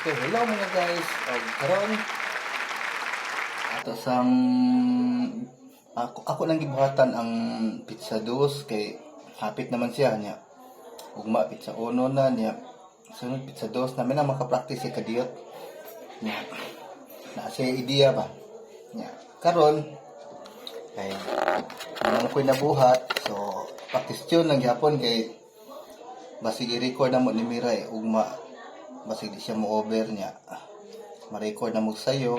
So hello mga guys, og karon ato sang ako lang gibuhatan ang petsa dos kay hapit naman siya niya. Ugma petsa uno na niya. Sunod petsa dos namin na makapractice si kadiyot. Niya. Na siya idea ba? Niya. Karon kay wala mo ko'y nabuhat, so practice tune lang gyapon kay basig i-record na mo ni Miray ugma, basig di siya mo over niya, ma-record na mo sayo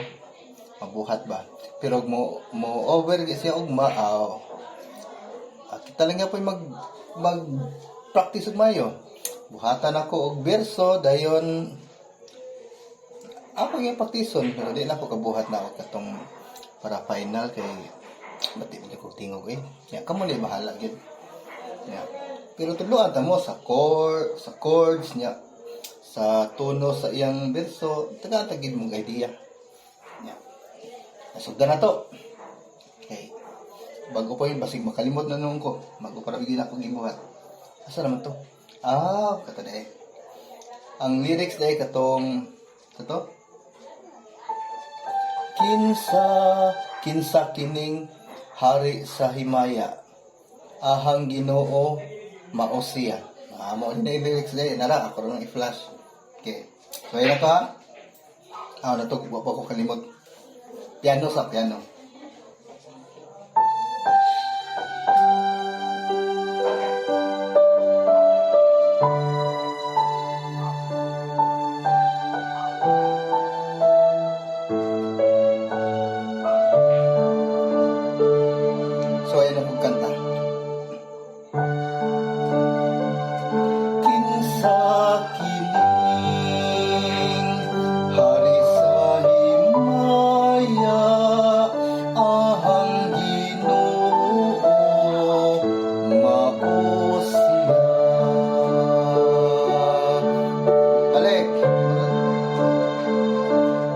mabuhat ba, pero og mo over gyud siya ugma, kita lang gyapon mag mag practice og mayo. Buhatan ako og berso, dayon ako yung praktison, pero di na ako kabuhat na ako katong para final kay bati mo ko tingog eh. Ya, kamo ni bahala gyud. Ya. Pero tudloan ta mo sa chord, sa chords niya, sa tono sa iyang berso, taga gid mong idea. Ya. Nasugdan na to. Okay. Bago pa yun, basig makalimot na noon ko. Bago pa bigyan ako gibuhat. Asa naman to? Ah, kato eh. Ang lyrics dahil katong kato? Kinsa, kinsa kining hari sa himaya? Ahang Ginoo mao siya. Ah, mo ni lyrics dahil nara ako ron i-flash. Okay. So ayun na to ha. Ah, na to wa pa ko kalimot. Piano sa piano. So ayun ang kanta. Kinsa kining hari sa himaya? Ahang Ginoo mao siya. Balik.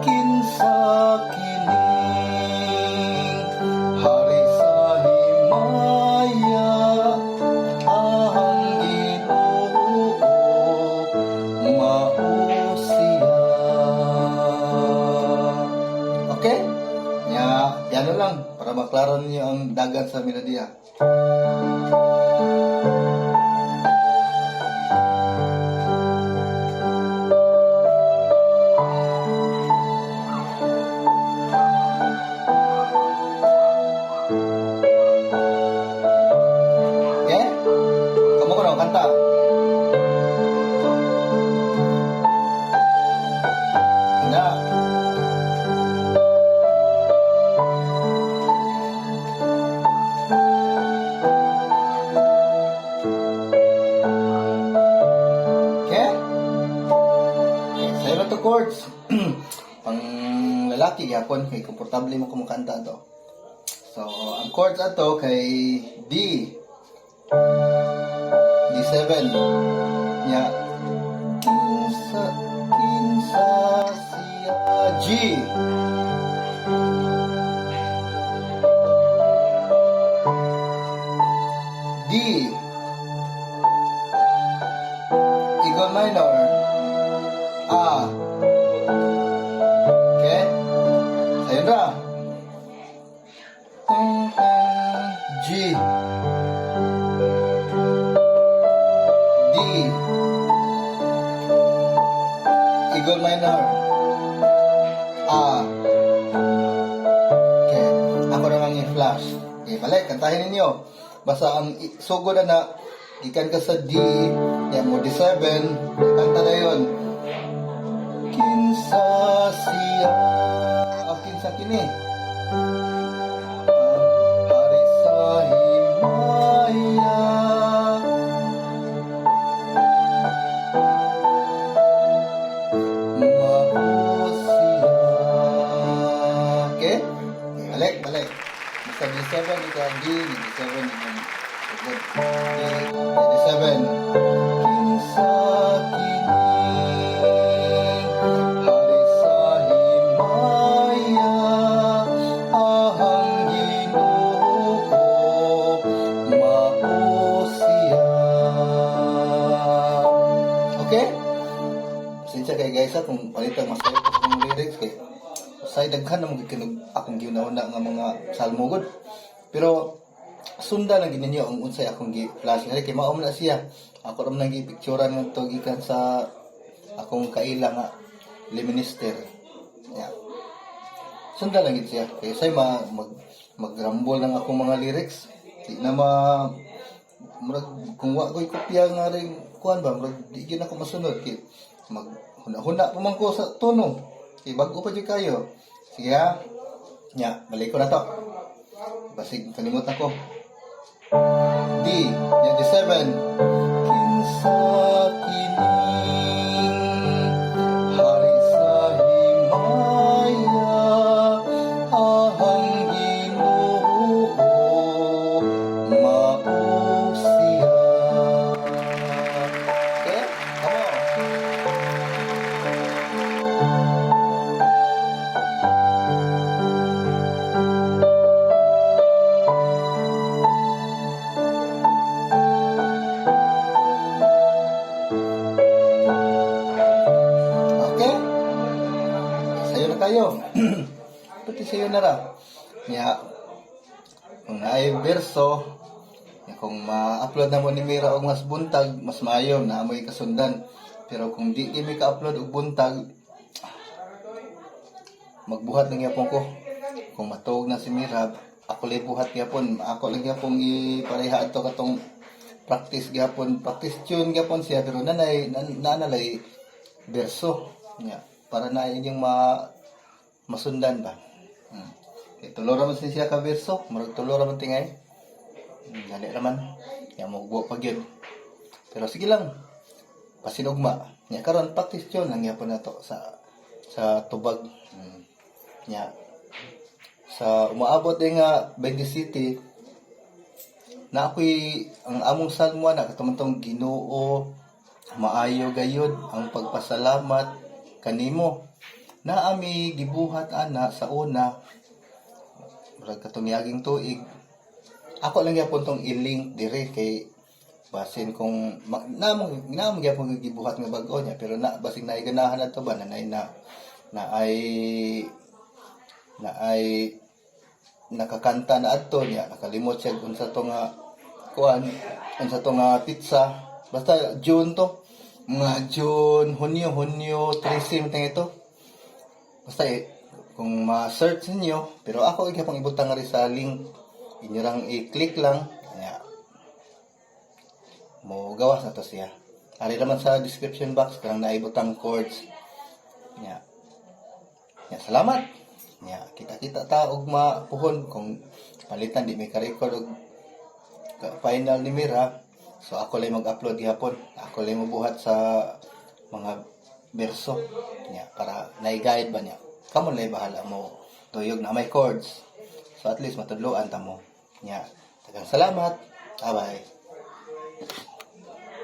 Kinsa kining hari sa himaya? Ahang Ginoo mao siya. Okay? Nya, piano lang para maklaro ninyo ang dagan sa melodiya. Okay? Kamu ko na kanta. Na. Okay? Okay, sa'yo na to chords. Pang lalaki gyapon kay komportable mo kumukanta to. So, ang chords ato kay D. D7. Nya kinsa kinsa siya, G. D. Eagle minor. A. Okay? Ayun ra. Ting, ting, G. D. Eagle minor. A. Okay. Ako naman yung flash. Okay, balik. Kantahin ninyo. Basta ang sugod na na, gikan ka sa D, yan mo D7, kanta na yun. Kinsa siya, ah, kinsa kini? Ang hari sa himaya. Mao siya. Okay? Okay, balik, balik. Basta D7, ikaw D, D7, ikaw sugod. D, D7. Kinsa kining hari sa himaya? Ahang Ginoo mao siya. Okay? Pasensya. Pasensya kay guys ha, kung palitan masayop ko sa akong lyrics kay say daghan na mga kinog akong giuna-una nga mga salmo gud. Pero sundan lang gid ninyo ang unsay akong gi flash kay mao man na siya. Ako ra man nang gipicturan ngadto gikan sa akong kaila nga minister. Yeah. Sundan lang gid siya. Kay say ma, mag magrambol lang akong mga lyrics. Di na ma murag kung wa ko'y kopya nga ring kuan ba, murag di gyud ako masunod kay mag huna-huna pa man ko sa tono. Kay bag-o pa jud kayo. Sige ha. Nya, balik ko na to. Basig kalimot ako. D, nya D7. Kinsa kining hari sa himaya, ang Ginoo mao siya. Okay? Come on. Okay? Sayo na kayo. Pati sayo na ra. Nya, kung naay berso, nya kung ma-upload na mo ni Mira og mas buntag, mas maayo na amoy kasundan. Pero kung di kami ka-upload og buntag, magbuhat lang gyapon ko. Kung matuog na si Mira, ako lang buhat gyapon. Ako lang gyapon ipareha ato katong practice gyapon, practice tune gyapon siya, pero nanay nanalay berso nya para na inyong masundan ba. Kay tulo ra man siya ka berso, murag tulo ra man tingay. Dali ra man. Nya mo pa gyud. Pero sige lang. Pasinugma. Nya karon practice tune lang gyapon nato sa tubag. Nya sa umaabot din nga 20 City na ako'y ang among salmo na katumantong Ginoo, maayo gayud ang pagpasalamat kanimo na ami gibuhat ana sa una, murag katong miaging tuig. Ako lang gyapon tong i-link dire kay basin kung namong namong gyapon gibuhat nga bag-o niya, pero na basing naiganahan adto ba na na na ay na ay nakakanta na adto niya, nakalimot siya unsa to nga kuan, unsa to nga pizza. Basta June to, mga June, Hunyo, Hunyo 13 man ito. Basta eh, kung ma-search ninyo, pero ako gyapon ibutang nga rin sa link, inyo lang i-click lang nya mo gawas na to siya. Ari naman sa description box kanang naibutang chords nya. Nya salamat nya, kita-kita ta og mapuhon. Kung palitan di may ka-record og final ni Mira, so ako lang mag-upload gihapon, ako lang mobuhat sa mga berso nya para na-guide ba niya. Kamo lang bahala mo tuyog na may chords, so at least matudloan ta mo nya. Daghang salamat, bye bye.